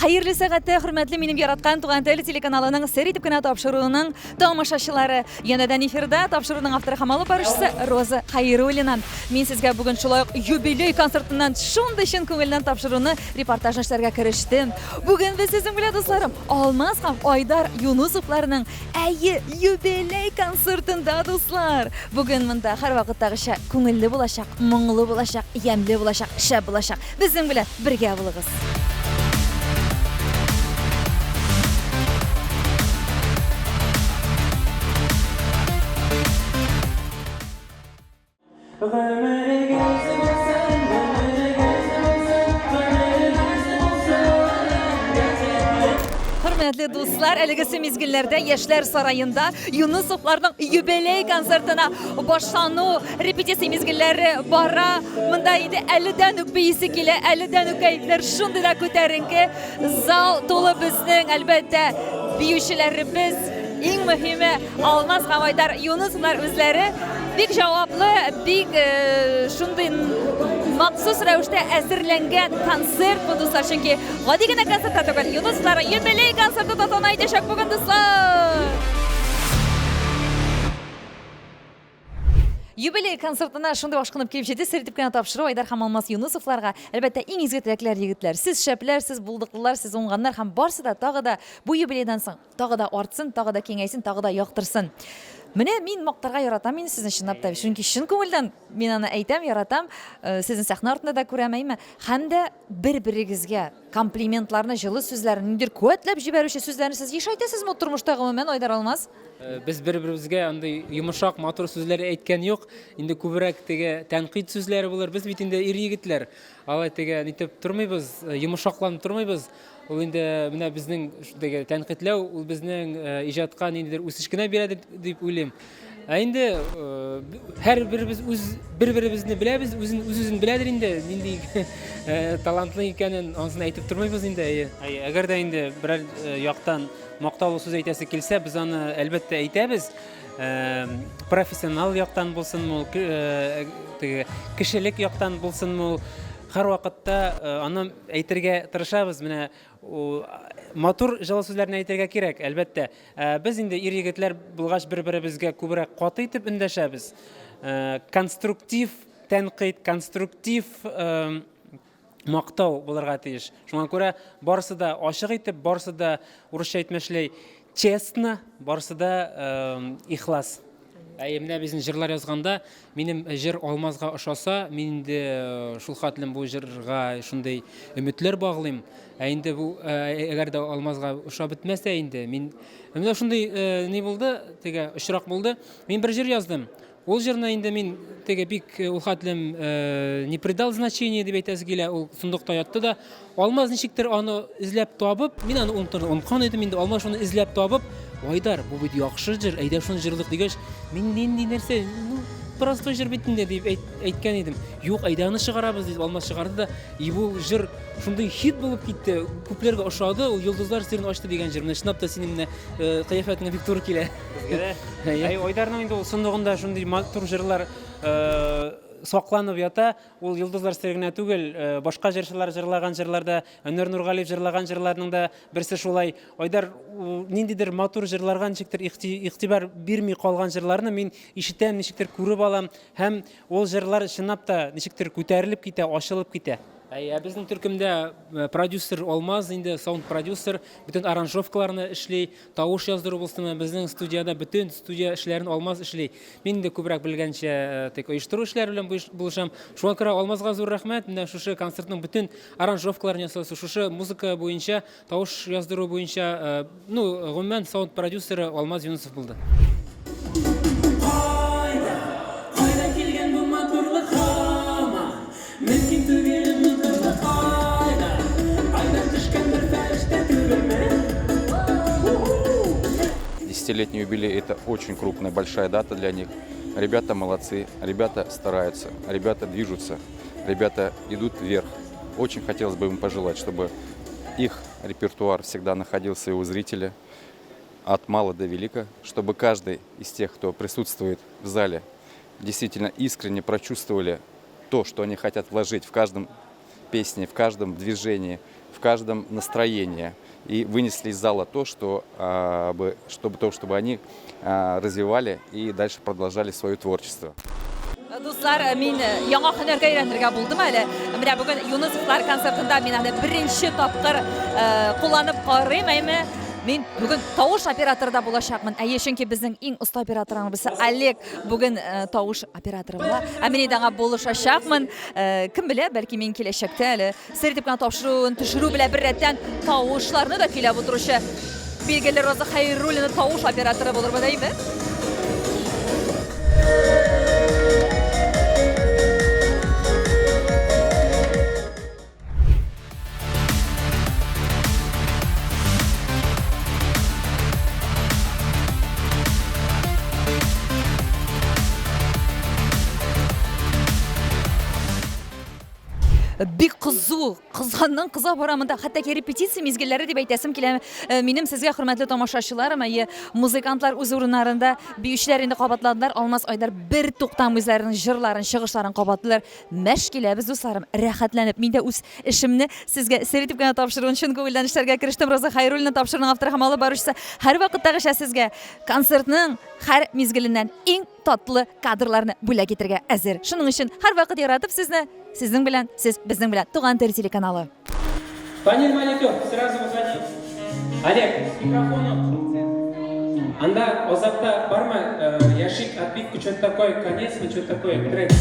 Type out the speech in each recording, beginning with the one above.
Хәерле сәгатьтә, хөрмәтле минем яраткан Туган тел телеканалының сер итеп кенә тапшыруының тамашачылары. Янәдән эфирда тапшыруның авторы һәм алып баручысы Роза Хәйруллина. Мин сезгә бүген шулай ук юбилей концертыннан шундый чын күңелдән тапшыруны репортажны эшләргә керештем. Бүген без сезнең белән, дусларым, Алмаз һәм Айдар Юнусовларның әйе, юбилей концертында, дуслар! Бүген монда һәрвакыттагыча күңелле булачак, моңлы булачак, ямьле булачак, шәп булачак. Безнең белән бергә булыгыз! Хөрмәтле дуслар, әлегесе мизгелләрдә Яшьләр сараенда Юнусовларның юбилей концертына башлану репетиция мизгелләре бара. Монда инде әледән үк биисе килә, әледән үк кәефләр шундый да күтәренке. Зал тулы безнең, әлбәттә, биючеләребез. Иң мөһиме, Алмаз һәм Айдар Юнысовлар үзләре бик җаваплы, бик э, шундый махсус рәвештә әзерләнгән концерт бу, дуслар. Чөнки гади генә концерт та түгел, Юнысовлар юбилей концерты тантана итәчәк бүген, дуслар! Юбилей концертына шундый ашкынып килеп җитте, сер итеп кенә тапшыру Айдар һәм Алмаз Юнысовларга. Әлбәттә, иң изге теләкләр, егетләр. Сез шәпләр, сез булдыклылар, сез уңганнар һәм барсы да тагы да бу юбилейдан соң тагы да артсын, тагы да киңәйсен, тагы да яктырсын. Менә мин мактарга яратам инде сезне чынлап та, чөнки чын күңелдән мин аны әйтәм, яратам. Э, сезне сәхнә артында да күрәм, әйме? Һәм дә бер-берегезгә комплиментларны, җылы сүзләрне, ниндидер куәтләп җибәрүче сүзләрне сез еш әйтәсезме тормышта гомумән, Айдар Алмаз? Э, без бер-беребезгә андый йомшак, матур сүзләр әйткән юк. Инде күбрәк теге тәнкыйть сүзләре булыр. Без бит инде ир-егетләр. Алай теге нитеп тормыйбыз, э, йомшакланып тормыйбыз. Ул инде менә безнең теге тәнкыйтьләү, ул безнең э, иҗатка ниндидер үсеш кенә бирә дип, дип уйлыйм. Ә инде э, һәрберебез үз бер-беребезне беләбез, үзен үз-үзен беләдер инде, нинди э, талантлы икәнен, анысын әйтеп тормыйбыз инде, әйе. Әйе, әгәр дә инде берәр яктан мактаулы сүз әйтәсе килсә, без аны әлбәттә әйтәбез. Профессионал яктан булсынмы ул, теге кешелек яктан булсынмы ул, һәрвакытта аны әйтергә тырышабыз. Менә матур җылы сүзләрне әйтергә кирәк, әлбәттә. Ә, без инде ир-егетләр булгач бер-беребезгә күбрәк каты итеп эндәшәбез. Ә, конструктив тәнкыйть, конструктив э, мактау булырга тиеш. Шуңа күрә барысы да ачык итеп, барысы да урысча әйтмешли честно, барысы да э, ихлас. Әйе, менә безнең җырлар язганда, минем җыр Алмазга ошаса, мин инде э, шул хәтлем бу җырга шундый өметләр баглыйм. Ә инде бу э, әгәр дә Алмазга ошап бетмәсә инде, мин менә шундый э, ни булды, теге очрак булды. Мин бер җыр яздым. Ул җырны инде мин теге бик ул хәтлем не придал значения дип әйтәсе килә, ул сундукта ятты да. Алмаз ничектер аны эзләп табып, мин аны оныткан идем инде, Алмаз шуны эзләп табып, Айдар, бу бит яхшы җыр, әйдә шуны җырлыйк дигәч, мин нинди нәрсә, ну, простой җыр бит инде дип әйткән идем. Юк, әйдә аны чыгарабыз дип Алмаз чыгарды да, и бу җыр шундый хит булып китте, күпләргә ошады, ул Йолдызлар серен ачты дигән җыр. Менә чынлап та синең менә э, кыяфәтеңә бик туры килә. Безгә дә. Әй, Айдарның инде ул сундугында шундый матур җырлар э, сакланып ята. Ул Йолдызлар сере генә түгел, э, башка җырчылар җырлаган җырлар да, Әнвәр Нургалиев җырлаган җырларның да берсе шулай. Айдар ниндидер матур җырларга ничектер игътибар бирми калган җырларны мин ишетәм, ничектер күреп алам һәм ул җырлар чынлап та ничектер күтәрелеп китә, ачылып китә. Әйе, ә безнең төркемдә э, продюсер Алмаз инде, саунд-продюсер, бөтен аранжировкаларны эшли, тавыш яздыру булсынмы, безнең студиядә бөтен студия эшләрен Алмаз эшли. Мин инде күбрәк белгәнчә э, тик оештыру эшләре белән булышам. Шуңа күрә Алмазга зур рәхмәт. Менә шушы концертның бөтен аранжировкаларын ясау, шушы музыка буенча, тавыш яздыру буенча, э, ну, гомумән, саунд продюсеры Алмаз Юнысов булды. Кайда, кайдан килгән бу матурлык һаман? Мөмкин түгел онытырлык кайда, айдан төшкән бер фәрештә түгелме? Десятилетний юбилей – это очень крупная, большая дата для них. Ребята молодцы, ребята стараются, ребята движутся, ребята идут вверх. Очень хотелось бы им пожелать, чтобы их репертуар всегда находился и у зрителя от мала до велика, чтобы каждый из тех, кто присутствует в зале, действительно искренне прочувствовали то, что они хотят вложить в каждом песне, в каждом движении, в каждом настроение и вынесли из зала то, что, чтобы, то, чтобы они развивали и дальше продолжали свое творчество. Дуслар, мин яңа һөнәргә өйрәнергә булдым әле. Менә бүген Юнысовлар концертында мин аны беренче тапкыр кулланып карыйм, әйме. Мин бүген тавыш операторы да булачакмын. Әйе, чөнки безнең иң оста операторыбыз берсе Олег бүген тавыш операторы була. Ә мин инде аңа булышачакмын. Кем белә, бәлки мин киләчәктә әле сер итеп кенә тапшыруын төшерү белән беррәттән тавышларны да көйләп утыручы билгеле Роза Хәйруллина тавыш операторы булырмын, әйме? Бик кызу, кызганнан кыза бара монда. Хәтта ки репетиция мизгелләре дип әйтәсем килә. Э, минем сезгә хөрмәтле тамашачыларым, әйе, музыкантлар үз урыннарында, биючеләр инде кабатладылар. Алмаз Айдар бер туктам үзләренең җырларын, чыгышларын кабатлыйлар. Мәш киләбез, дусларым, рәхәтләнеп. Мин дә үз эшемне сезгә сер итеп кенә тапшыруын чын күңелдән эшләргә керештем. Роза Хәйруллина тапшыруның авторы һәм алып баручысы. Һәрвакыттагыча сезгә концертның һәр мизгеленнән иң татлы кадрларны бүләк итергә әзер. Шуның өчен һәрвакыт яратып сезне, сезнең белән, сез безнең белән Туган тел телеканалы. Фаниль Маликов, сразу выходи. Олег, с микрофоном. Анда озакта бармы, э, яшик, отбивка, что-то такое, конец, ну что-то такое, трек.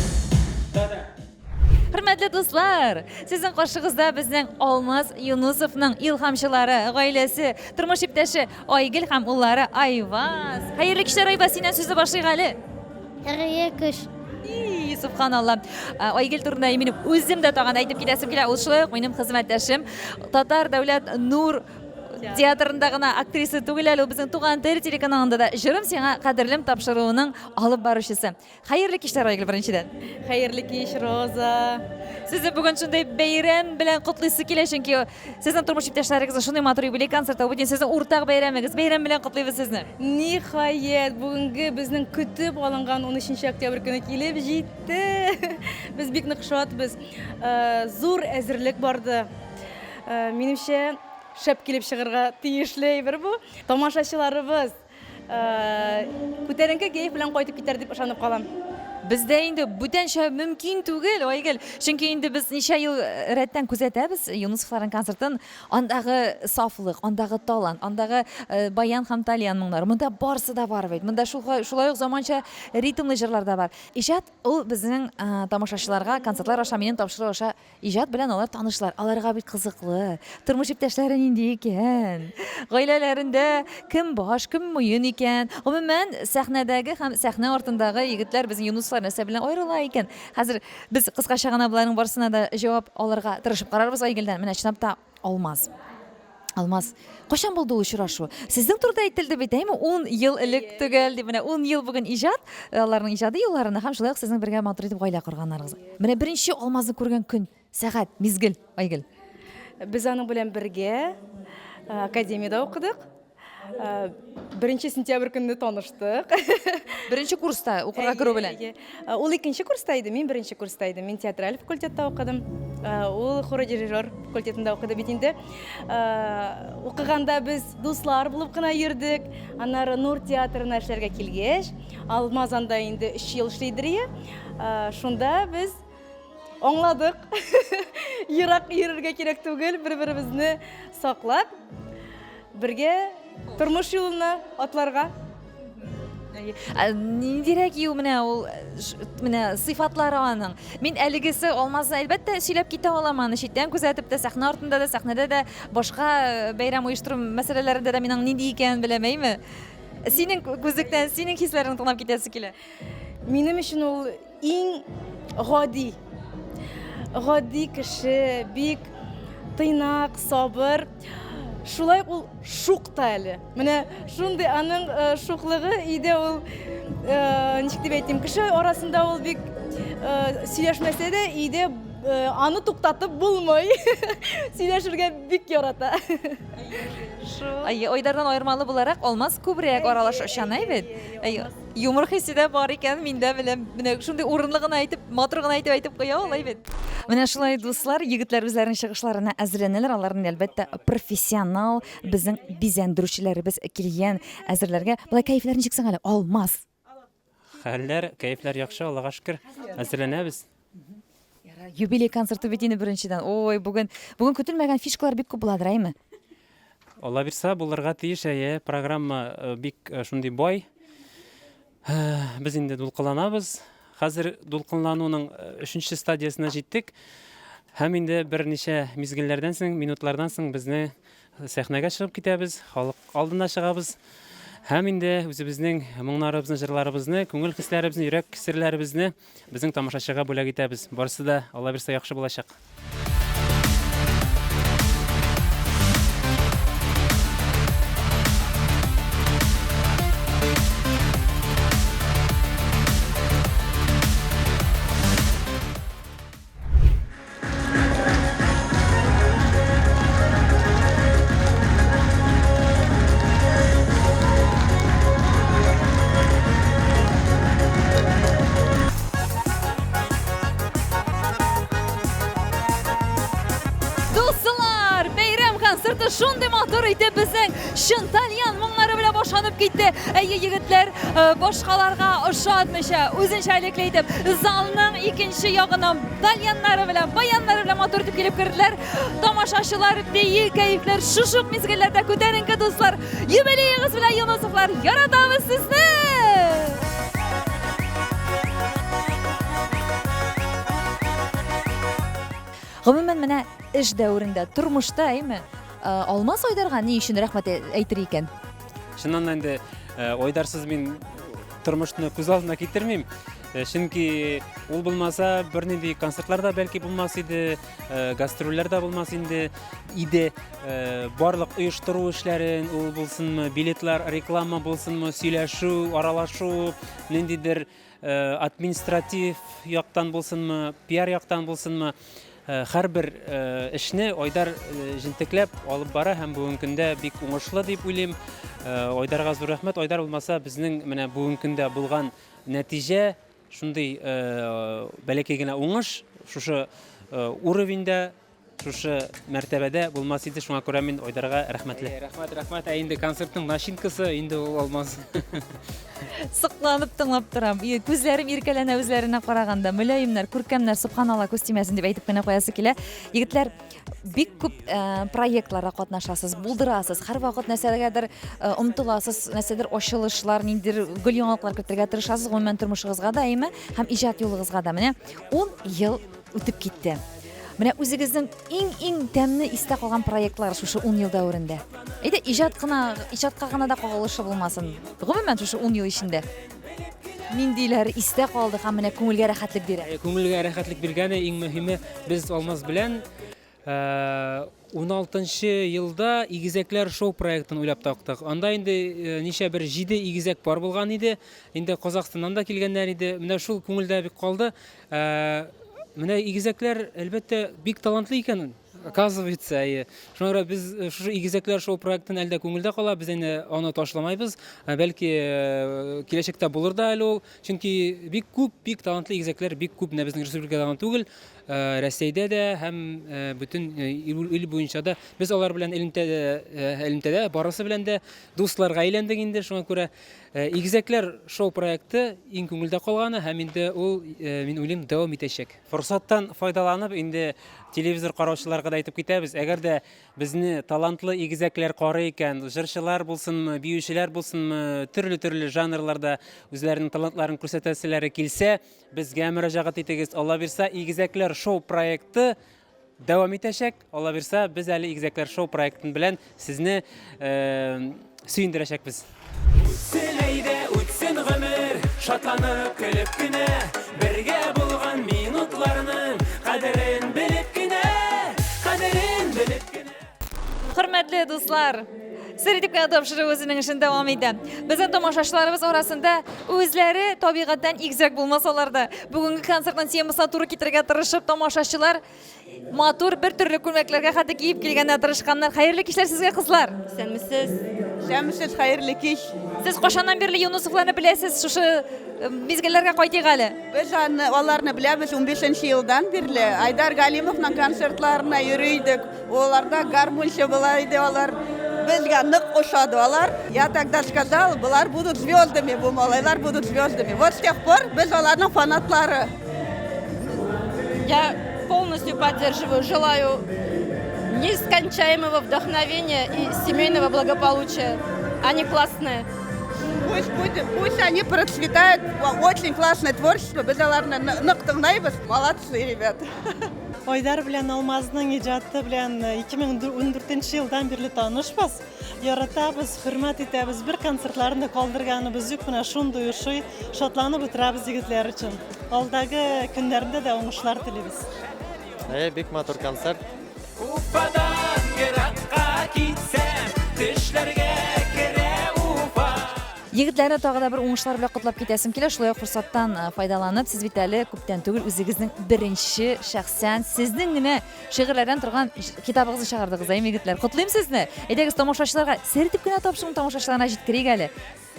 Да-да. Хөрмәтле дуслар, сезнең каршыгызда безнең Алмаз Юнусовның илһамчылары, гаиләсе, тормыш иптәше Айгөл һәм уллары Айваз. Хәерле кичләр, Айваз, синнән сүзне башлыйк әле. Хәерле кич. И, субханалла. Айгөл турында минем үзем дә тагын әйтеп китәсем килә. Ул шулай ук минем хезмәттәшем. Татар дәүләт Нур театрында гына актриса түгел әле, ул безнең Туган тел телеканалында да Җырым сиңа кадерлем тапшыруының алып баручысы. Хәерле кичләр, Айгөл, беренчедән. Хәерле кич, Роза. Сезне бүген шундый бәйрәм белән котлыйсы килә, чөнки сезнең тормыш иптәшләрегезнең шундый матур юбилей концерты, бу сезнең уртак бәйрәмегез. Бәйрәм белән котлыйбыз сезне. Ниһаять, бүгенге безнең көтеп алынган 13 октябрь көне килеп җитте. Без бик нык шатбыз. Э, зур әзерлек барды. Э, минемчә, шәп килеп чыгарга тиешле әйбер бу. Тамашачыларыбыз Күтәренке кәеф белән кайтып китәр дип ышанып калам. Бездә инде бүтәнчә мөмкин түгел, Айгөл. Чөнки инде без ничә ел рәттән күзәтәбез Юнусовларның концертын. Андагы сафлык, андагы талант, андагы баян һәм тальян моңнары. Монда барысы да бар бит. Монда шулай ук заманча ритмлы җырлар да бар. Иҗат ул безнең тамашачыларга концертлар аша, минем тапшыру аша Иҗат белән алар танышлар. Аларга бит кызыклы. Тормыш иптәшләре нинди икән? Гаиләләрендә кем баш, кем муен икән? Гомумән, сәхнәдәге һәм сәхнә артындагы егетләр безнең Юнуслар нәрсә белән аерыла икән? Хәзер без кыскача гына боларның барысына да җавап алырга тырышып карарбыз Айгөлдән. Менә чынлап та Алмаз. Алмаз, кайчан булды ул очрашу? Сезнең турыда әйтелде бит, әйме? 10 ел элек төгәл дип, менә 10 ел бүген иҗат, э, аларның иҗади юлларына һәм шулай ук сезнең бергә матур итеп гаилә корганнарыгыз. Менә беренче Алмазны күргән көн, сәгать, мизгел, Айгөл. Без аның белән бергә э, академиядә укыдык. Э, беренче сентябрь көнне таныштык. Беренче курста укырга керү белән. Э, ул икенче курста иде, мин беренче курста идем. Мин театраль факультетта укыдым. Э, ул хор-дирижер факультетында укыды бит инде. Укыганда без дуслар булып кына йөрдек. Аннары Нур театрына эшләргә килгәч, Алмаз анда инде 3 ел эшли Шунда без Аңладык. Ерак йөрергә кирәк түгел, бер-беребезне саклап, бергә тормыш юлына атларга. Ниндирәк ю менә ул менә сыйфатлары аның. Мин әлегесе Алмазны әлбәттә сөйләп китә алам аны читтән күзәтеп тә, сәхнә артында да, сәхнәдә дә, башка э, бәйрәм оештыру мәсьәләләрендә дә мин аның нинди икәнен беләм, әйме? Синең күзлектән, синең хисләреңне тыңлап китәсе килә. Минем өчен ул Иң гади, гади кеше, бик тыйнак, сабыр. Шулай ук ул шук та әле. Менә шундый аның э, шуклыгы өйдә ул э, ничек дип әйтим, кеше арасында ул бик э, сөйләшмәсә дә өйдә аны туктатып булмый. Сөйләшергә бик ярата. Шул. Айдардан аермалы буларак, Алмаз күбрәк аралашучан, әйбәт. Юмор хисе дә бар икән, мин дә беләм. Менә шундый урынлы гына әйтеп, матур гына итеп әйтеп куя ул, әйбәт. Менә шулай, дуслар, егетләр үзләренең чыгышларына әзерләнәләр. Аларны, әлбәттә, профессионал безнең бизәндерүчеләребез килгән әзерләргә. Болай кәефләр ничек соң әле? Алмаз. Хәлләр, кәефләр яхшы, Аллага шөкер. Әзерләнәбез. Юбилей концерты бит инде беренчедән. Ой, бүген бүген көтелмәгән фишкалар бик күп буладыр, әйме? Алла бирса, булырга тиеш, әйе. Программа э, бик э, шундый бай. Э, без инде дулкынланабыз. Хәзер дулкынлануның өченче стадиясенә җиттек. Һәм инде берничә мизгелләрдән соң, минутлардан соң безне сәхнәгә чыгып китәбез, халык алдына чыгабыз. Һәм инде үзебезнең моңнарыбызны, җырларыбызны, күңел хисләребезне, йөрәк серләребезне безнең тамашачыга бүләк итәбез. Барысы да, Алла бирсә, яхшы булачак. Дуслар, бәйрәм концерты шундый матур итеп безнең чын тальян моңнары белән башланып китте. Әйе, егетләр, э, башкаларга ошатмыйча, үзенчәлекле итеп, залның икенче ягыннан тальяннары белән, баяннары белән матур итеп килеп керделәр. Тамашачылар бии, кәефләр шушы ук мизгелләрдә күтәренке, дуслар. Юбилеегыз белән, Юнусовлар, яратабыз сезне! Гомумән, менә эш дәверендә, тормышта, әйме, э, Алмаз Айдарга ни өчен рәхмәт әйтер икән? Чыннан да инде э, Айдарсыз мин тормышны күз алдына китермим. Э, чөнки ул булмаса, бернинди концертлар да бәлки булмас иде, э, гастрольләр дә булмас инде иде. Э, барлык оештыру эшләрен, ул булсынмы, билетлар, реклама булсынмы, сөйләшү, аралашу, ниндидер административ яктан булсынмы, пиар яктан булсынмы, һәрбер эшне Айдар җентекләп алып бара һәм бүгенге көндә бик уңышлы дип уйлыйм. Айдарга зур рәхмәт. Айдар булмаса, безнең менә бүгенге көндә булган нәтиҗә, шундый бәләкәй генә уңыш, шушы уровеньдә, шушы мәртәбәдә булмас иде. Шуңа күрә мин Айдарга рәхмәтле. Рәхмәт, рәхмәт. Ә инде концертның начинкасы инде ул Алмаз. Сокланып тыңлап торам. Күзләрем иркәләнә үзләренә караганда. Мөлаемнар, күркәмнәр, субханалла, күз тимәсен дип әйтеп кенә куясы килә. Егетләр, бик күп э, проектларда катнашасыз, булдырасыз, һәрвакыт нәрсәгәдер э, омтыласыз, нәрсәдер ачылышлар, ниндидер гөл яңалыклар кертергә тырышасыз, гомумән тормышыгызга да, әйме, һәм иҗат юлыгызга да. Менә 10 ел үтеп китте. Менә үзегезнең иң-иң тәмле истә калган проектлар шушы 10 ел дәверендә. Әйдә, иҗат кына, иҗатка гына да кагылышы булмасын. Гомумән шушы 10 ел эчендә ниндиләр истә калды һәм менә күңелгә рәхәтлек бирә? Э, күңелгә рәхәтлек биргәне иң мөһиме без Алмаз белән 16 э, елда Игезәкләр шоу проектын уйлап таптык. Анда инде э, ничә бер 7 игезәк пар булган иде. Инде Казахстаннан да килгәннәр иде. Менә шул күңелдә бик калды. Менә игезәкләр, әлбәттә, бик талантлы икән. Оказывается, әйе. Шуңа күрә без э, шушы игезәкләр шоу проектын әле дә күңелдә кала, без инде аны ташламайбыз. Э, бәлки э, киләчәктә булыр да әле ул. Чөнки бик күп, бик талантлы игезәкләр бик күп менә безнең республикада гына түгел, Рәсәйдә дә һәм бөтен ил буенча да без алар белән элемтәдә, элемтәдә барысы белән дә дусларга әйләндек инде. Шуңа күрә Игезәкләр шоу проекты иң күңелдә калганы һәм инде ул, мин уйлыйм, дәвам итәчәк. Форсаттан файдаланып, инде телевизор караучыларга да әйтеп китәбез, әгәр дә безне талантлы игезәкләр карый икән, җырчылар булсынмы, биючеләр булсынмы, төрле-төрле жанрларда үзләренең талантларын күрсәтәселәре килсә, безгә мөрәҗәгать итегез. Алла бирса, Игезәкләр шоу проекты дәвам итәчәк. Алла бирса, без әле Игезәкләр шоу проектын белән сезне э, сөендерәчәкбез. Үтсен әйдә, үтсен гомер, шатланып көлеп кенә, бергә булган минутларның кадерен белеп кенә, кадерен белеп кенә. Хөрмәтле дуслар, Сер итеп кенә тапшыру үзенең эшен дәвам итә. Безнең тамашачыларыбыз арасында үзләре табигатьтән игезәк булмасалар да, бүгенге концертның темасына туры китерергә тырышып, тамашачылар матур бер төрле күлмәкләргә хәтта киеп килгәннәр, тырышканнар. Хәерле кичләр сезгә, кызлар! Исәнмесез. Исәнмесез, хәерле кич. Сез кайчаннан бирле Юнусовларны беләсез? Шушы э, мизгелләргә кайтыйк әле. Без аны, аларны беләбез 15 елдан бирле. Айдар Галимовның концертларына йөри идек. Оларда гармунчы була иде алар. Безгә нык ошады алар. Я тогда сказал, болар будут звездами, бу малайлар будут звездами. Вот с тех пор без аларның фанатлары. Я полностью поддерживаю, желаю нескончаемого вдохновения и семейного благополучия. Они классные. Пусть будет, пусть они процветают. Очень классное творчество. Без аларны нык тыңлайбыз. Молодцы, ребята. Айдар белән Алмазның иҗаты белән 2014 елдан бирле танышбыз. Яратабыз, хөрмәт итәбез. Бер концертларын да калдырганыбыз юк. Менә шундый ошый. Шатланып утырабыз егетләр өчен. Алдагы көннәрендә дә уңышлар телибез. Әйе, бик матур концерт. Уфадан еракка китсәм, төшләргә керә Уфа. Егетләрне тагы да бер уңышлар белән котлап китәсем килә. Шулай ук форсаттан э, файдаланып, сез бит әле күптән түгел үзегезнең беренче шәхсән сезнең генә шигырьләрдән торган китабыгызны чыгардыгыз, әйме, егетләр? Котлыйм сезне. Әйдәгез, тамашачыларга сер итеп кенә тапшыруны тамашачыларына җиткерик әле.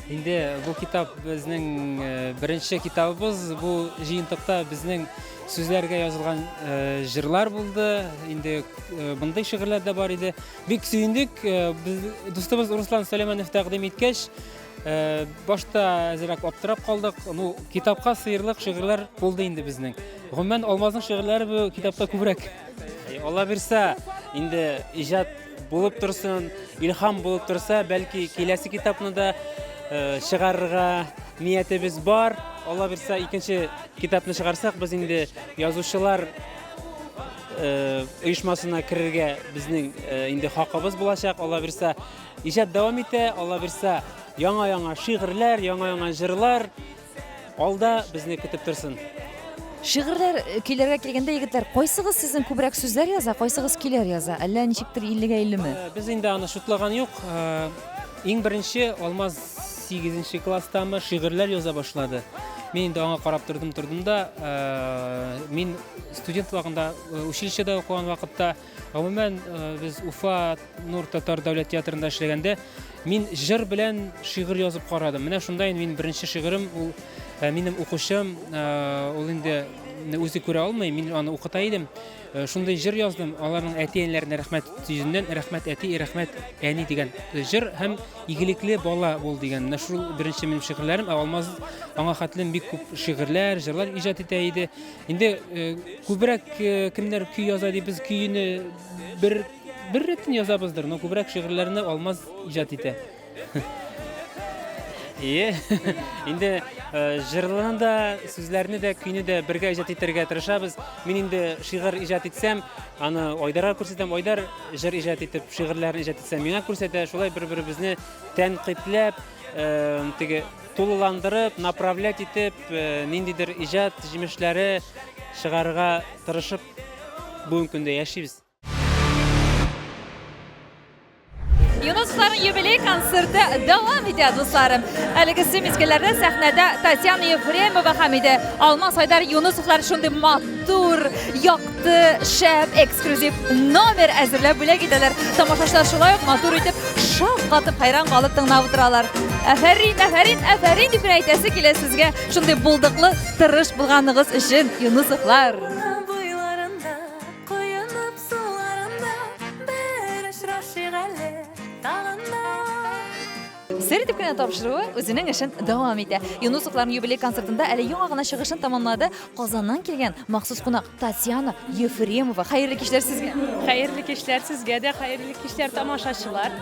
Инде бу китап безнең э, беренче китабыбыз. Бу җыентыкта безнең сүзләргә язылган э, җырлар булды. Инде мондый шигырьләр дә бар иде. Бик сөендек, э, без дустыбыз Руслан Сөләйманов тәкъдим иткәч, э, башта әзрәк аптырап калдык. Ну, китапка сыерлык шигырьләр булды инде безнең. Гомумән, Алмазның шигырьләре бу китапта күбрәк. Алла бирсә, инде иҗат булып торсын, илһам булып торса, бәлки киләсе китапны да э, чыгарырга ниятебез бар. Алла бирсә, икенче китапны чыгарсак, без инде язучылар Э, оешмасына керергә безнең э, инде хакыбыз булачак. Алла бирсә, иҗат дәвам итә, Алла бирсә, яңа-яңа шигырьләр, яңа-яңа җырлар алда безне көтеп торсын. Шигырьләр э, көйләргә килгәндә, егетләр, кайсыгыз сезнең күбрәк сүзләр яза, кайсыгыз көйләр яза? Әллә ничектер 50-гә 50-ме? Без инде аны шутлаган юк. Иң беренче Алмаз 8 класстамы шигырьләр яза башлады. Мин инде аңа карап тордым, тордым да, мин студент вакытында, училищеда укыган вакытта, гомумән, без Уфа Нур татар дәүләт театрында эшләгәндә, мин җыр белән шигырь язып карадым. Менә шунда инде минем беренче шигырем, ул минем укучым, ул инде үзе күрә алмый, мин аны укыта идем. Шундый җыр яздым, аларның әти-әниләренә рәхмәт йөзеннән, рәхмәт әти, рәхмәт әни дигән җыр һәм игелекле бала бул дигән. Менә шул беренче минем шигырьләрем, ә Алмаз аңа хәтлем бик күп шигырьләр, җырлар иҗат итә иде. Инде күбрәк кемнәр көй яза ди, без көйне бер бер рәттән язабыздыр, но күбрәк шигырьләрне Алмаз иҗат итә. Ие, инде э, җырлыны да, сүзләрне дә, көйне дә бергә иҗат итәргә тырышабыз. Мин инде шигырь иҗат итсәм, аны Айдарга күрсәтәм, Айдар җыр иҗат итеп, шигырьләрен иҗат итсә, миңа күрсәтә. Шулай бер-беребезне тәнкыйтьләп, э, теге тулыландырып, направлять итеп, э, ниндидер иҗат җимешләре чыгарырга тырышып бүгенге көндә яшибез. Юнусовларның юбилей концерты дәвам итә, дусларым. Әлеге мизгелләрдә сәхнәдә Татьяна Ефремова һәм иде Алмаз Айдар Юнусовлар шундый матур, якты, шәп, эксклюзив номер әзерләп бүләк итәләр. Тамашачылар шулай ук матур итеп шаккатып, хәйран калып тыңлап утыралар. Афәрин, афәрин, афәрин дип кенә әйтәсе килә сезгә шундый булдыклы, тырыш булганыгыз өчен, Юнусовлар. Коенып суларында бер очрашыйк әле тагын да. Сер итеп кенә тапшыруы үзенең эшен дәвам итә. Юнусовларның юбилей концертында әле яңа гына чыгышын тәмамлады Казаннан килгән махсус кунак Татьяна Ефремова. Хәерле кичләр сезгә. Хәерле кичләр сезгә дә, хәерле кичләр тамашачылар.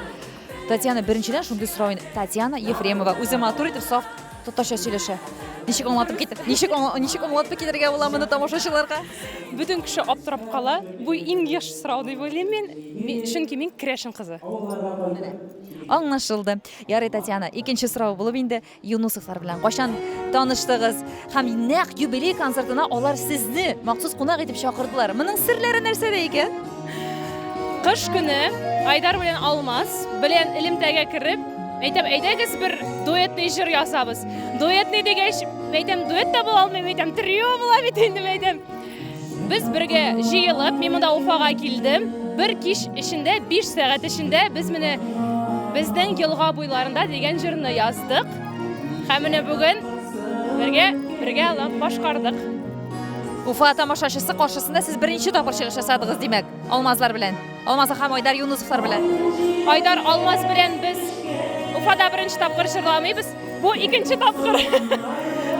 Татьяна, беренчедән шундый сорау инде. Татьяна Ефремова үзе матур итеп саф татарча сөйләшә. Ничек аңлатып кит, ничек ничек аңлатып китәргә була моны тамашачыларга? Бөтен кеше аптырап кала. Бу иң еш сорау дип уйлыйм мин. Чөнки мин керәшен кызы. Аңлашылды. Ярый, Татьяна, икенче сорау булып инде Юнусовлар белән кайчан таныштыгыз? Һәм нәкъ юбилей концертына алар сезне махсус кунак итеп чакырдылар. Моның серләре нәрсәдә икән? Кыш көне Айдар белән Алмаз белән элемтәгә кереп, Әйтәм, әйдәгез бер дуэтный җыр язабыз. Дуэтный дигәч, әйтәм, дуэт та була алмыйм, әйтәм, трио була бит инде, әйтәм. Без бергә җыелып, мин монда Уфага килдем. Бер кич эчендә, 5 сәгать эчендә без менә безнең елга буйларында дигән җырны яздык. Һәм менә бүген бергә бергә алып башкардык. Уфа тамашачысы каршысында сез беренче тапкыр чыгыш ясадыгыз, димәк, Алмазлар белән. Алмаз һәм Айдар Юнусовлар белән. Айдар Алмаз белән без Уфада беренче тапкыр җырламыйбыз. Бу икенче тапкыр.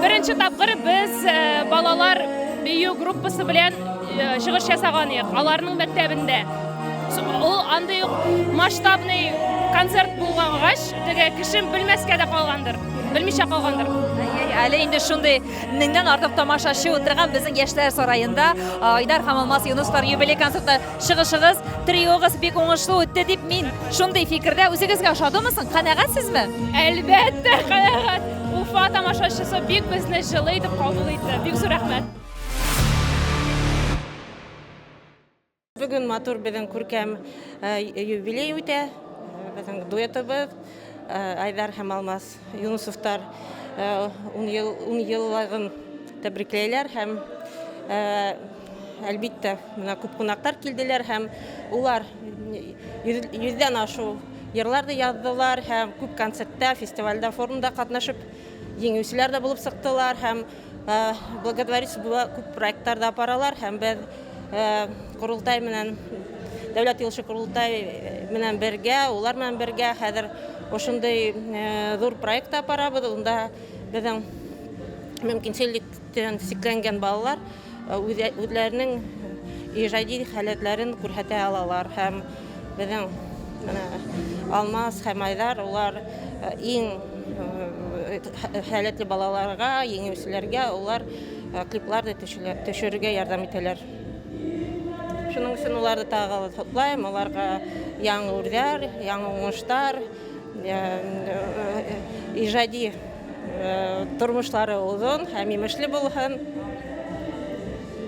Беренче тапкыр без э, балалар бию группасы белән э, чыгыш ясаган идек, аларның мәктәбендә. Ул андый ук масштабный концерт булгангач, теге кеше белмәскә дә калгандыр, белмичә калгандыр. Әле инде шундый меңнән артык тамашачы утырган безнең яшьләр сараенда Айдар һәм Алмаз Юнусовлар юбилей концерты Чыгышыгыз, триогыз бик уңышлы үтте дип мин шундый фикердә. Үзегезгә ошадымы соң? Канәгатьсезме? Әлбәттә, канәгать. Уфа тамашачысы бик безне җылы итеп кабул итте. Бик зур рәхмәт. Бүген матур безнең күркәм э, юбилей үтә. Безнең дуэтыбыз э, Айдар һәм Алмаз Юнусовтар 10 э, ел 10 еллыгын тәбрикләйләр һәм Әлбиттә, менә күп кунаклар килделәр һәм улар йөздән ашу йырлар да яздылар һәм күп концертта, фестивальдә, форумда катнашып җиңүчеләр дә булып чыктылар һәм благотворительность була күп проектлар да апаралар һәм без Корылтай менән Дәүләт йолшы Корылтай менән бергә, улар менән бергә хәзер ошондый зур проект апарабыз. Унда безнең мөмкинчелектән чикләнгән балалар үзләренең иҗади халәтләрен күрсәтә алалар һәм безнең менә Алмаз һәм Айдар улар иң халәтле балаларга, җиңүчеләргә улар клиплар да төшерергә ярдәм итәләр. Шуның өчен уларны тагы котлыйм, аларга яңа үрләр, яңа уңышлар, иҗади Тормышлары озын һәм имешле булһын.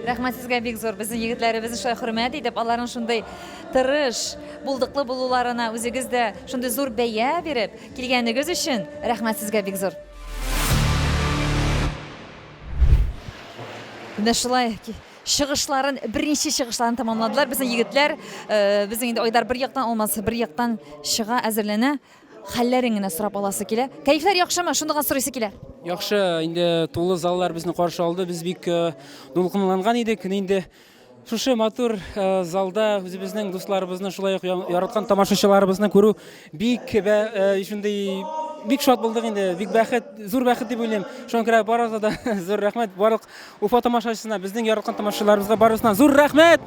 Рәхмәт сезгә бик зур. Безнең егетләребезне шулай хөрмәт итеп, аларның шундый тырыш, булдыклы булуларына үзегез дә шундый зур бәя биреп килгәнегез өчен рәхмәт сезгә бик зур. Менә шулай чыгышларын, беренче чыгышларын тәмамладылар безнең егетләр. Безнең инде Айдар бер яктан, Алмаз бер яктан чыга, әзерләнә. Хәлләрен генә сорап аласы килә. Кәефләр яхшымы? Шуны гына сорыйсы килә. Яхшы, инде тулы заллар безне каршы алды. Без бик э, дулкынланган идек. Инде шушы матур э, залда үзебезнең дусларыбызны, шулай ук яраткан тамашачыларыбызны күрү бик э, шундый бик шат булдык инде. Бик бәхет, зур бәхет дип уйлыйм. Шуңа күрә барыгызга да зур рәхмәт. Барлык Уфа тамашачысына, безнең яраткан тамашачыларыбызга барысына зур рәхмәт!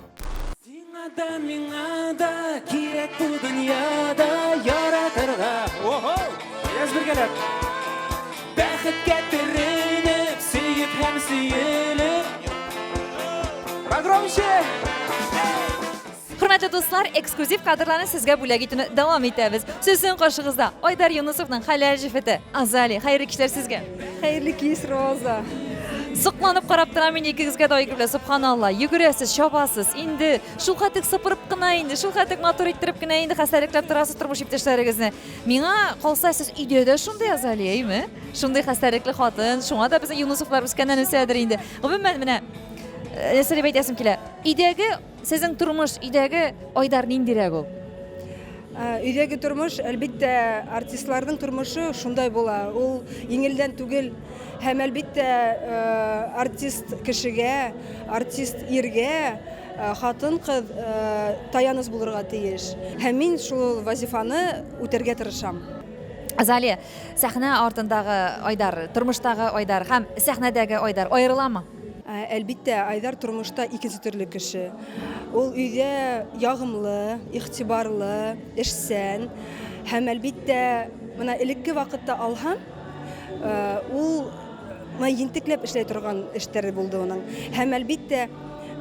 Сиңа да, миңа да кирәк бу дөньяда яратырга. Охо! Әйдәгез бергәләп. Бәхеткә төренеп, сөеп һәм сөелеп. Погромче! Хөрмәтле дуслар, эксклюзив кадрларны сезгә бүләк итүне дәвам итәбез. Сезнең каршыгызда Айдар Юнысовның хәләл җефете Азалия. Хәерле кичләр сезгә. Хәерле кич, Роза. Сокланып карап торам мин икегезгә дә Айгөл белән, субханалла. Йөгерәсез, чабасыз. Инде шул хәтлек сыпырып кына инде, шул хәтлек матур иттереп кенә инде хәстәрлекләп торасыз тормыш иптәшләрегезне. Миңа калса, сез өйдә дә шундый Азалия, әйме? Шундый хәстәрлекле хатын. Шуңа да безнең Юнусовлар үскәннән үсәдер инде. Гомумән, менә э, нәрсә дип әйтәсем килә. Өйдәге Сезнең тормыш өйдәге Айдар ниндирәк ул? Өйдәге тормыш, әлбиттә, артистларның тормышы шундай була. Ул еңелдән түгел. Һәм, әлбиттә, артист кешегә, артист иргә хатын-кыз таяныч булырга тиеш. Һәм мин шул вазифаны үтәргә тырышам. Азалия, сәхнә артындагы Айдар, тормыштагы Айдар һәм сәхнәдәге Айдар аерыламы? Әлбиттә, Айдар тормышта икенче төрле кеше. Ул өйдә ягымлы, игътибарлы, эшчән һәм, әлбиттә, менә элекке вакытта алһаң, ул менә ентекләп эшләй торган эшләре булды аның. Һәм, әлбиттә,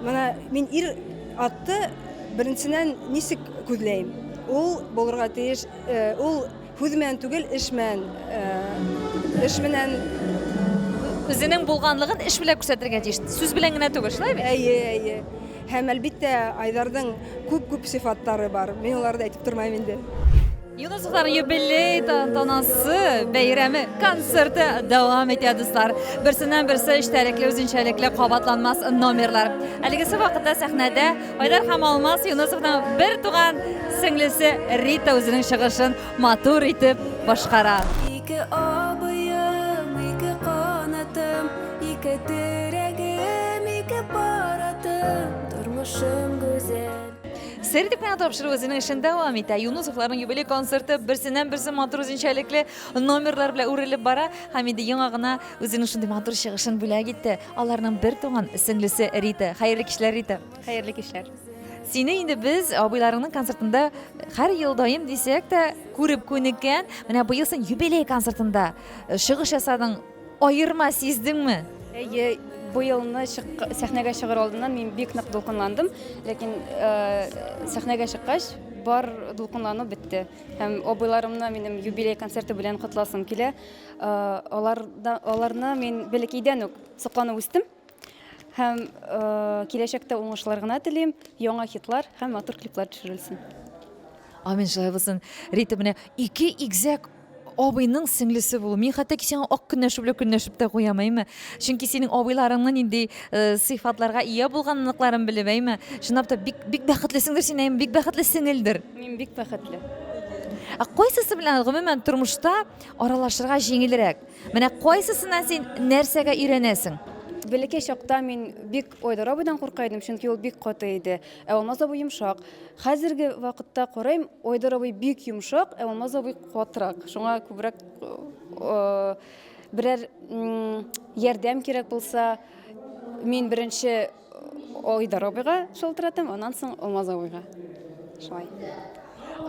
менә мин ир атты беренченнән ничек күзләйм? Ул булырга тиеш, ул Һүз менән түгел, эш менән, эш менән. Үзенең булганлыгын эш белән күрсәтергә тиеш. Сүз белән генә түгел, шулай бит? Әйе, әйе. Һәм, әлбиттә, Айдарның күп-күп сыйфатлары бар. Мин аларны әйтеп тормыйм инде. Юнусовлар юбилей тантанасы бәйрәме концерты дәвам итә, дуслар. Берсеннән берсе эчтәлекле, үзенчәлекле, кабатланмас номерлар. Әлегесе вакытта сәхнәдә Айдар һәм Алмаз Юнусовның бер туган сеңлесе Рита үзенең чыгышын матур итеп башкара. Ике абыем, ике канатым, ике терәгем, ике паратым, тормышым гүзәл. Сер дип кенә тапшыру үзенең эшен дәвам итә. Юнусовларның юбилей концерты берсеннән-берсе матур үзенчәлекле номерлар белән үрелеп бара һәм инде яңа гына үзенең шундый матур чыгышын бүләк итте. Аларның бер туган сеңлесе Рита. Хәерле кичләр, Рита. Хәерле кичләр. Сине инде без абыйларыңның концертында һәр ел даим дисәк тә күреп күнеккән. Менә быел син юбилей концертында э, чыгыш ясадың. Аерма сиздеңме? Әйе, быелны сәхнәгә чыгыр алдыннан мин бик нык дулкынландым, ләкин э, сәхнәгә чыккач, бар дулкынлану бетте. Һәм абыйларымны минем юбилей концерты белән котласым килә. Э, аларда, аларны мин бәләкәйдән үк сокланып үстем. Һәм киләчәктә уңышлар гына телим, яңа хитлар һәм матур клиплар төшерелсен. Амин, шулай булсын. Рита, менә ике игезәк абыйның сеңлесе булу. Мин хәтта ки сиңа ак көнләшү белән көнләшеп тә куям, әйме? Чөнки синең абыйларыңның нинди э, сыйфатларга ия булганлыкларын белеп, әйме? Чынлап та бик бик бәхетлесеңдер син, әйме? Бик бәхетле сеңелдер. Мин бик бәхетле. Ә кайсысы белән гомумән тормышта аралашырга җиңелрәк? Менә кайсысыннан син нәрсәгә өйрәнәсең? Бәләкәй чакта мин бик Айдар абыйдан курка идем, чөнки ул бик каты иде. Ә Алмаз абый йомшак. Хәзерге вакытта карыйм, Айдар абый бик йомшак, ә Алмаз абый катырак. Шуңа күбрәк берәр ярдәм кирәк булса, мин беренче Айдар абыйга шалтыратам, аннан соң Алмаз абыйга. Шулай.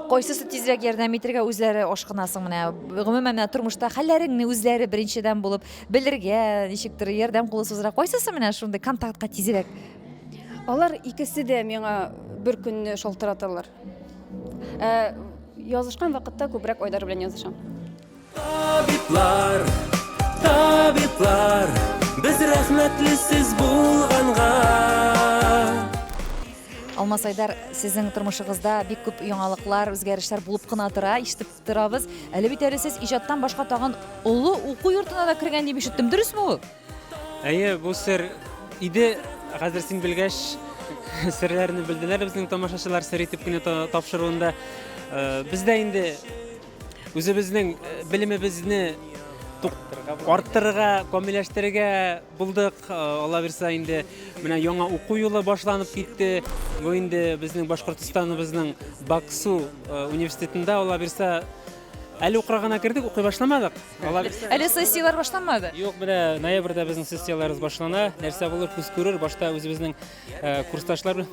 Кайсысы тизрәк ярдәм итергә үзләре ашкынасың менә? Гомумән, менә тормышта хәлләреңне үзләре беренчедән булып белергә, ничектер ярдәм кулы сузырга. Кайсысы менә шундый контактка тизрәк? Алар икесе дә миңа бер көнне шалтыраталар. Ә язышкан вакытта күбрәк Айдар белән язышам. Табиблар, табиблар, без рәхмәтле сез булганга. Алмаз Айдар, сезнең тормышыгызда бик күп яңалыклар, үзгәрешләр булып кына тора, ишетеп торабыз. Әле бит әле сез иҗаттан башка тагын олы уку йортына да кергән дип ишеттем. Дөресме ул? Әйе, бу сер иде. Хәзер син белгәч, серләрне белделәр безнең тамашачылар сер итеп кенә тапшыруында. Э, без дә инде Үзебезнең э, белемебезне арттырырга, камилләштерергә булдык. Э, Алла бирсә инде менә яңа уку юлы башланып китте. Бу инде безнең Башкортостаныбызның Баксу э, университетында Алла бирсә әле укырга гына кердек, укый башламадык. Алла бирсә. Әле сессияләр башланмады. Юк, менә ноябрьдә безнең сессияләребез башлана. Нәрсә булыр, күз күрер. Башта үзебезнең Э, курсташлар белән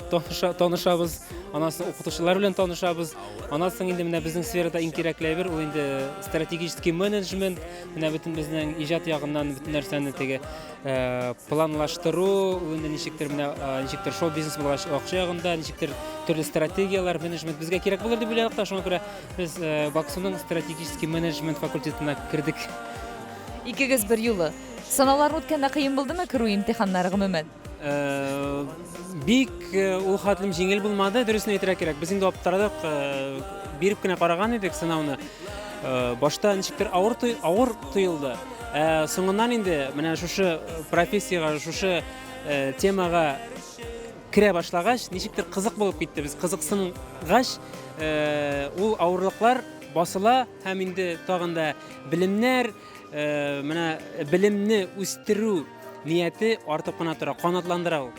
танышабыз, аннан соң укытучылар белән танышабыз. Аннан соң инде менә безнең сферада иң кирәкле әйбер ул инде стратегический менеджмент, менә бөтен безнең иҗат ягыннан бөтен нәрсәне теге э, планлаштыру, ул инде ничектер менә э, ничектер шоу-бизнес булгач акча ягында, ничектер төрле стратегияләр, менеджмент безгә кирәк булыр дип уйладык та, шуңа күрә без Баксуның стратегический менеджмент факультетына кердек. Икегез бер юлы. Сынауларны үткәндә кыен булдымы керү имтиханнары гомумән? Э, бик э, ул хәтлем җиңел булмады, дөресен әйтергә кирәк. Без инде аптырадык, э, биреп кенә караган идек сынауны. Башта ничектер авыр авыр тоелды. Ә соңыннан инде менә шушы профессиягә, шушы темага керә башлагач, ничектер кызык булып китте. Без кызыксынгач, ул авырлыклар басыла һәм инде тагын да белемнәр, менә белемне үстерү нияте артып кына тора, канатландыра ул.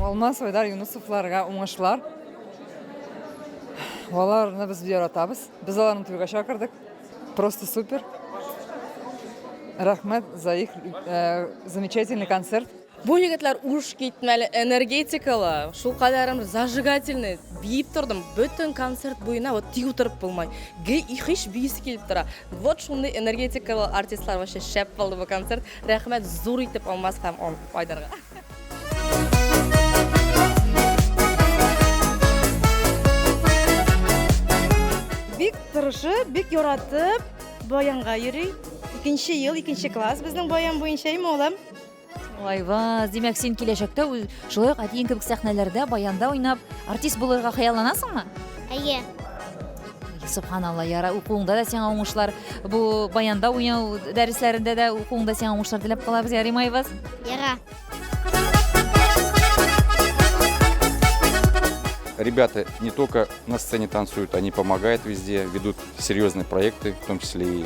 Алмаз Айдар Юнусовларга уңышлар. Аларны без яратабыз. Без аларны туйга чакырдык. Просто супер. Рәхмәт за их э, замечательный концерт. Бу егетләр уш китмәле, энергетикалы, шул кадәрем зажигательный, биеп тордым. Бөтен концерт буена вот тик утырып булмай. Гел һич биисе килеп тора. Вот шундый энергетикалы артистлар вообще шәп булды бу концерт. Рәхмәт зур итеп Алмаз һәм Айдарга. Бик тырышып, бик яратып баянга йөри. Икенче ел, икенче класс безнең баян буенча, әйме, улым? Айваз, димәк, син киләчәктә шулай ук әтиең кебек сәхнәләрдә баянда уйнап, артист булырга хыялланасыңмы? Әйе. Субханалла, яра, укуыңда да сиңа уңышлар, бу баянда уйнау дәресләрендә дә укуыңда сиңа уңышлар теләп калабыз, ярыймы, Айваз? Яра. Ребята не только на сцене танцуют, они помогают везде, ведут серьезные проекты, в том числе и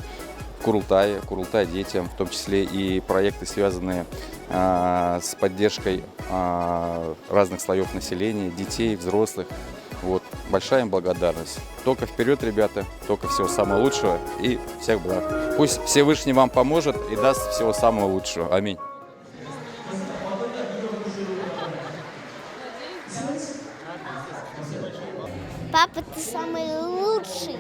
Курултай, Курултай детям, в том числе и проекты, связанные а, с поддержкой а, разных слоев населения, детей, взрослых. Вот. Большая им благодарность. Только вперед, ребята, только всего самого лучшего и всех благ. Пусть Всевышний вам поможет и даст всего самого лучшего. Аминь. Папа, ты самый лучший.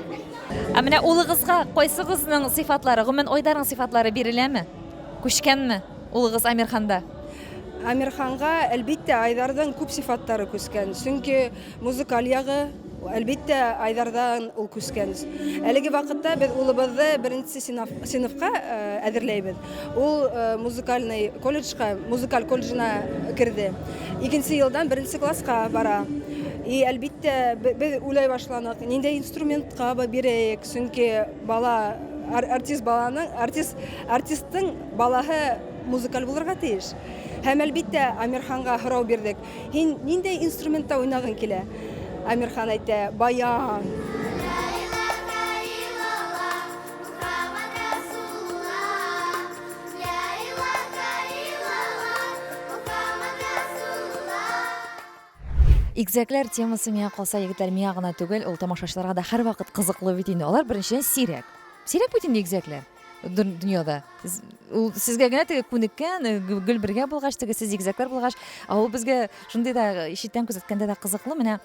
Ә менә улыгызга кайсыгызның сыйфатлары, гомумән Айдарның сыйфатлары биреләме? Күчкәнме улыгыз Амирханда? Амирханга, әлбиттә, Айдарның күп сыйфатлары күчкән. Чөнки музыкаль ягы, әлбиттә, Айдардан ул күчкән. Әлеге вакытта без улыбызны беренче сыйныфка әзерләйбез. Ул музыкальный колледжка, музыкаль колледжына керде. Икенче елдан беренче класска бара. И, әлбиттә, без уйлай башланык, нинди инструментка бирәек, чөнки бала артист баланың, артист артистың балаһы музыкаль булырга тиеш. Һәм әлбиттә, Амирханга һорау бирдек. Һин ниндәй инструментта уйнагың килә? Амирхан әйтә, баян. Игезәкләр темасы миңа калса, егетләр, миңа гына түгел, ул тамашачыларга да һәрвакыт кызыклы бит инде. Алар беренчедән сирәк. Сирәк бит инде игезәкләр дөньяда. Ул сезгә генә теге күнеккән, э, гел бергә булгач, теге сез игезәкләр булгач, ә ул безгә шундый да э, читтән күзәткәндә дә кызыклы. Менә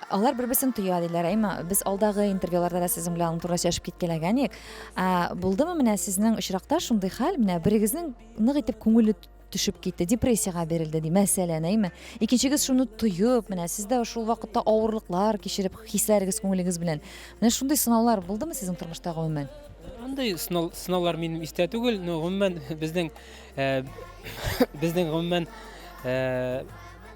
алар бер-берсен тоя диләр, әйме? Без алдагы интервьюларда да сезнең белән аның турында сөйләшеп киткәләгән идек. Ә, булдымы менә сезнең очракта шундый хәл, менә берегезнең нык итеп күңеле төшеп китте, депрессиягә бирелде ди, мәсәлән, әйме? Икенчегез шуны тоеп, менә сез дә шул вакытта авырлыклар кичереп, хисләрегез, күңелегез белән. Менә шундый сынаулар булдымы сезнең тормышта гомумән? Андый сынаулар минем истә түгел, но гомумән безнең э, безнең гомумән э,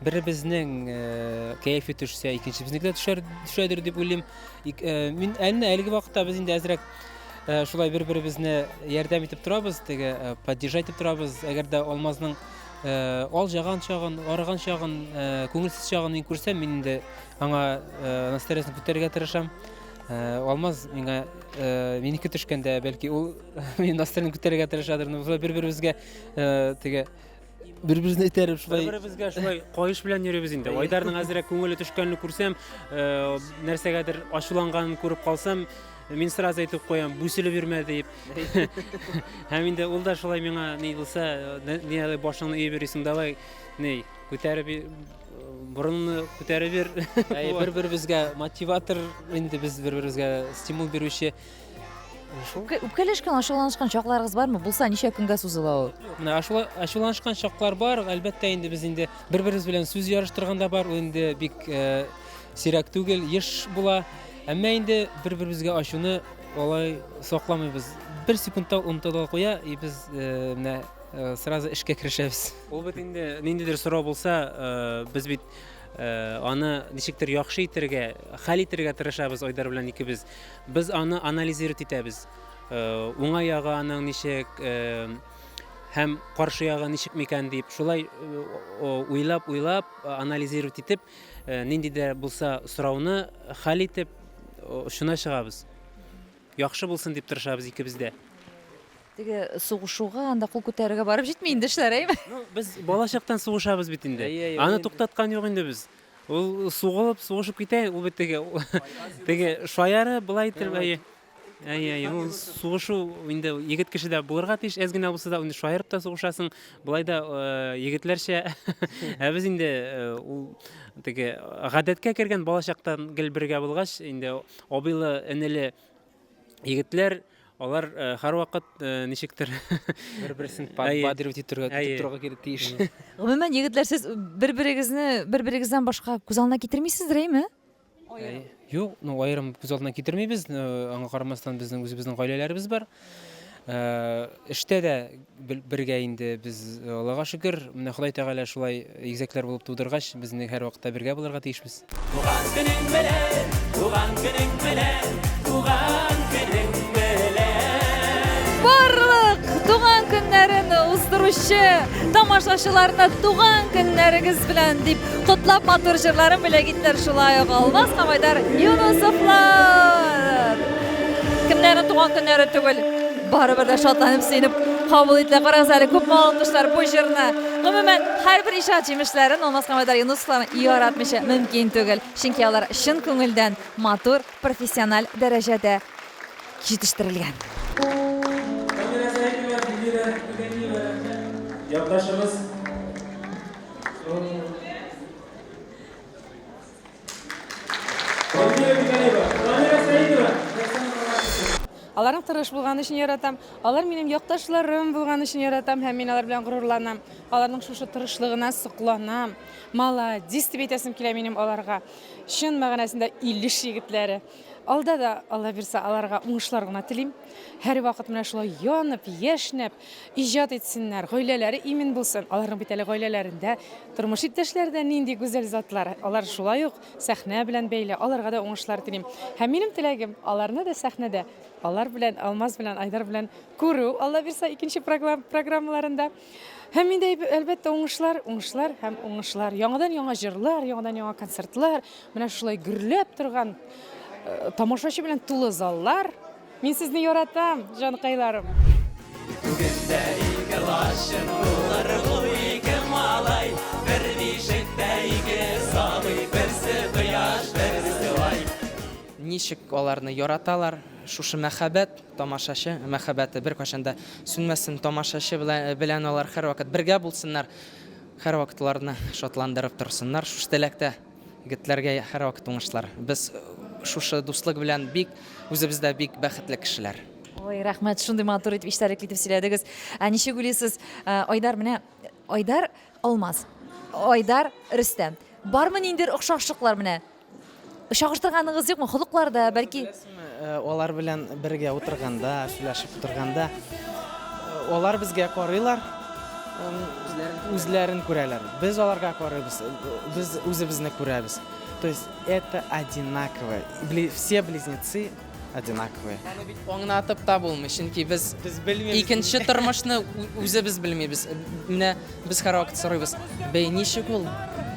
беребезнең э, кәефе төшсә, икенчебезнеке дә төшәр, төшәдер дип уйлыйм. Мин әле әлеге вакытта без инде әзрәк шулай бер-беребезне ярдәм итеп торабыз, теге поддержать итеп торабыз. Әгәр дә Алмазның алҗаган чагын, арыган чагын, күңелсез чагын мин күрсәм, мин инде аңа настроениесен күтәрергә тырышам. Алмаз миңа минеке төшкәндә, бәлки ул минем настроениемне күтәрергә тырышадыр. Но шулай бер-беребезгә теге бер-беребезне этәреп шулай бер-беребезгә шулай каеш белән йөрибез инде. Айдарның әзрәк күңеле төшкәнен күрсәм, нәрсәгәдер ачуланганын күреп калсам, мин сразу әйтеп куям, бүселеп йөрмә дип. Һәм инде ул да шулай миңа ни булса, ни әле башыңны иеп йөрисең, давай, ни, күтәреп борынны күтәреп йөр. Бер-беребезгә мотиватор инде без бер-беребезгә стимул бирүче. Үпкәләшкән, ачуланышкан чакларыгыз бармы? Булса, ничә көнгә сузыла ул? Менә ачуланышкан чаклар бар. Әлбәттә, инде без инде бер-беребез белән сүз ярыштырган да бар. Ул инде бик э, сирәк түгел, еш була. Әмма инде бер-беребезгә ачуны алай сакламыйбыз. Бер секундта онытыла куя, и без э, менә э, сразу эшкә керешәбез. Ул бит инде ниндидер сорау булса, без бит аны ничектер яхшы итәргә, хәл итәргә тырышабыз Айдар белән икебез. Без аны анализировать итәбез. Э, уңай ягы аның ничек э, һәм каршы ягы ничек микән дип, шулай э, уйлап-уйлап, анализировать итеп, нинди дә булса сорауны хәл итеп, очына чыгабыз. Яхшы булсын дип тырышабыз икебез дә. Теге сугышуга, анда кул күтәрүгә барып җитми инде эшләр, әйме? Ну, без балачактан сугышабыз бит инде. Аны туктаткан юк инде без. Ул сугылып, сугышып китә, ул бит теге теге шаяры былай итеп, әйе. Әйе, әйе, ул сугышу инде егет кешедә булырга тиеш, әз генә булса да инде шаярып та сугышасың, былай да э, егетләрчә. Ә без инде э, ул теге гадәткә кергән балачактан гел бергә булгач, инде абыйлы, энеле егетләр алар э, һәрвакыт э, ничектер бер-берсен подбадривать итәргә итеп торырга кирәк тиеш. Гомумән, егетләр, сез бер-берегезне бер-берегездән башка күз алдына китермисездер, әйме? Юк, ну аерым күз алдына китермибез. Э, аңа карамастан безнең үзебезнең гаиләләребез бар. Эштә дә бергә инде без, Аллага шөкер, менә Ходай Тәгалә шулай игезәкләр булып тудыргач, без инде һәрвакытта бергә булырга тиешбез. Туган көнең белән, туган көнең белән, туган көнең белән. Барлык туган көннәрен уздыручы тамашачыларны туган көннәрегез белән дип котлап матур җырларын бүләк иттеләр шулай ук Алмаз һәм Айдар Юнусовлар. Кемнәрнең туган көннәре түгел, барыбер дә шатланып, сөенеп кабул ителә. Карагыз әле, күпме алкышлар бу җырны. Гомумән, һәрбер иҗат җимешләрен Алмаз һәм Айдар Юнусовларны яратмыйча мөмкин түгел. Чөнки алар чын күңелдән матур, профессиональ дәрәҗәдә җитештерелгән. Камилә Сәетова, Эльвира Туганева, якташыбыз. Аларның тырыш булганы өчен яратам. Алар минем якташларым булган өчен яратам һәм мин алар белән горурланам. Аларның шушы тырышлыгына сокланам. Маладис дип әйтәсем килә минем аларга. Чын мәгънәсендә Илеш егетләре. Алда да, Алла бирсә, аларга уңышлар гына телим. Һәрвакыт менә шулай янып, яшьнәп иҗат итсеннәр, гаиләләре имин булсын. Аларның бит әле гаиләләрендә тормыш иптәшләре дә нинди гүзәл затлар. Алар шулай ук сәхнә белән бәйле, аларга да уңышлар телим. Һәм минем теләгем, аларны да сәхнәдә, алар белән, Алмаз белән, Айдар белән күрү, Алла бирсә, икенче программаларында. Һәм инде, әлбәттә, уңышлар, уңышлар һәм уңышлар. Яңадан-яңа җырлар, яңадан-яңа концертлар, менә шулай гөрләп торган э, тамашачы белән тулы заллар. Мин сезне яратам, җанкайларым. Бүген дә ике лачын булыр бу ике малай, Бер бишектә ике сабый, берсе кояш, берсе ай. Ничек аларны яраталар, шушы мәхәббәт, тамашачы мәхәббәте беркайчан да сүнмәсен, тамашачы белән алар һәрвакыт бергә булсыннар, һәрвакыт аларны шатландырып торсыннар. Шушы теләктә егетләргә һәрвакыт уңышлар. Без шушы дуслык белән бик, үзебез дә бик бәхетле кешеләр. Ой, рәхмәт, шундый матур итеп, истәлекле итеп сөйләдегез. Ә ничек уйлыйсыз, Айдар, менә Айдар Алмаз, Айдар Рөстәм. Бармы ниндидер охшашлыклар менә? Чагыштырганыгыз юкмы? Холыкларда, бәлки? Беләсеңме, алар белән бергә утырганда, сөйләшеп утырганда, алар безгә карыйлар, үзләрен күрәләр. Без аларга карыйбыз, без үзебезне күрәбез. То есть это одинаково. Все близнецы одинаковые. Аны бит аңлатып та булмый, чөнки без икенче тормышны үзебез белмибез. Менә без һәрвакыт сорыйбыз, бәй ничек ул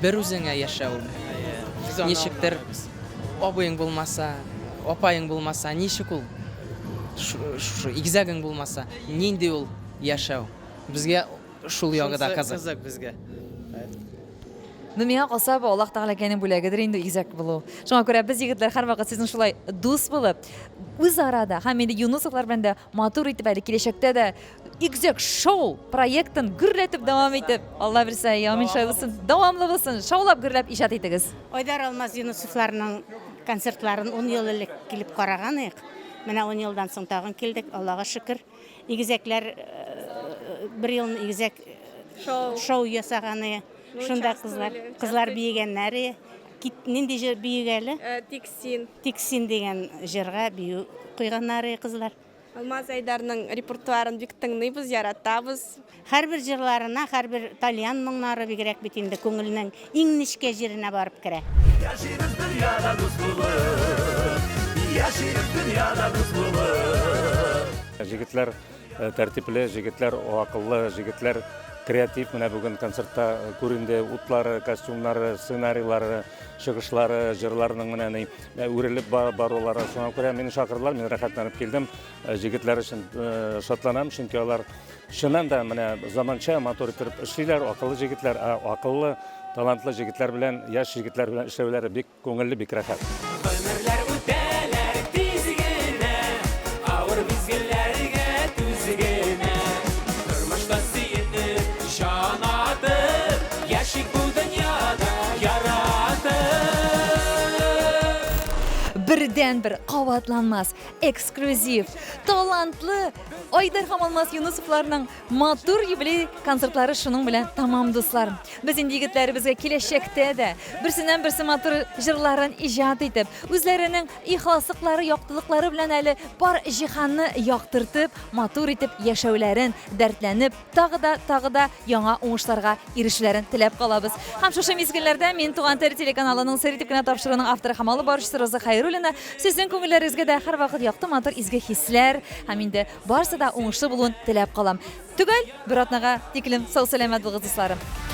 бер үзеңә яшәү? Ничектер абыең булмаса, апаең булмаса, ничек ул? Шушы игезәгең булмаса, нинди ул яшәү? Безгә Шул ягы да кызык. Кызык безгә. Ну, миңа калса, бу Аллаһ Тәгаләкәнең бүләгедер инде игезәк булу. Шуңа күрә без егетләр һәрвакыт сезнең шулай дус булып, үзара да һәм инде Юнусовлар белән дә матур итеп әле киләчәктә дә Игезәк шоу проектын гөрләтеп дәвам итеп, Алла бирсә, амин шулай булсын, дәвамлы булсын, шаулап гөрләп иҗат итегез. Айдар Алмаз Юнусовларның концертларын ун ел элек килеп караган идек. Менә ун елдан соң тагын килдек, Аллага шөкер. Игезәкләр бер елны игезәк шоу ясаганы. Шунда кызлар, кызлар биегәннәре. Кит, нинди җыр биюгә әле? Тик син. Тик син дигән җырга бию куйганнары кызлар. Алмаз Айдарның репертуарын бик тыңлыйбыз, яратабыз. Һәрбер җырларына, һәрбер тальян моңнары бигрәк бит инде күңелнең иң нечкә җиренә барып керә. Яшибез дөньяда дус булып, Яшибез дөньяда дус булып. Җегетләр тәртипле, җегетләр акыллы, җегетләр креатив. Менә бүген концертта күренде утлары, костюмнары, сценарийлары, чыгышлары, җырларының менә ни үрелеп барулары. Шуңа күрә мине чакырдылар, мин рәхәтләнеп килдем. Җегетләр өчен шатланам, чөнки алар чыннан да менә заманча матур итеп эшлиләр, акыллы җегетләр, ә акыллы, талантлы җегетләр белән, яшь җегетләр белән эшләүләре бик күңелле, бик рәхәт. Гомерләр үтәләр тиз генә, авыр мизгелләргә түз генә. Тормышта сөенеп, җан атып, яшик бу дөньяда яратып. Бердәм. Бердәнбер, кабатланмас, эксклюзив, талантлы Айдар һәм Алмаз Юнысовларның матур юбилей концертлары шуның белән тәмам, дуслар. Без инде егетләребезгә киләчәктә дә берсеннән-берсе матур җырларын иҗат итеп, үзләренең ихласлыклары, яктылыклары белән әле бар җиһанны яктыртып, матур итеп яшәүләрен, дәртләнеп, тагы да, тагы да яңа уңышларга ирешүләрен теләп калабыз. Һәм шушы мизгелләрдә мин Туган тел телеканалының Сер итеп кенә тапшыруының авторы һәм алып баручысы Роза Хәйруллина сезнең күңелләрегезгә дә һәрвакыт якты, матур, изге хисләр һәм инде барысы да уңышлы булуын теләп калам. Төгәл бер атнага тиклем сау-сәламәт булыгыз, дусларым!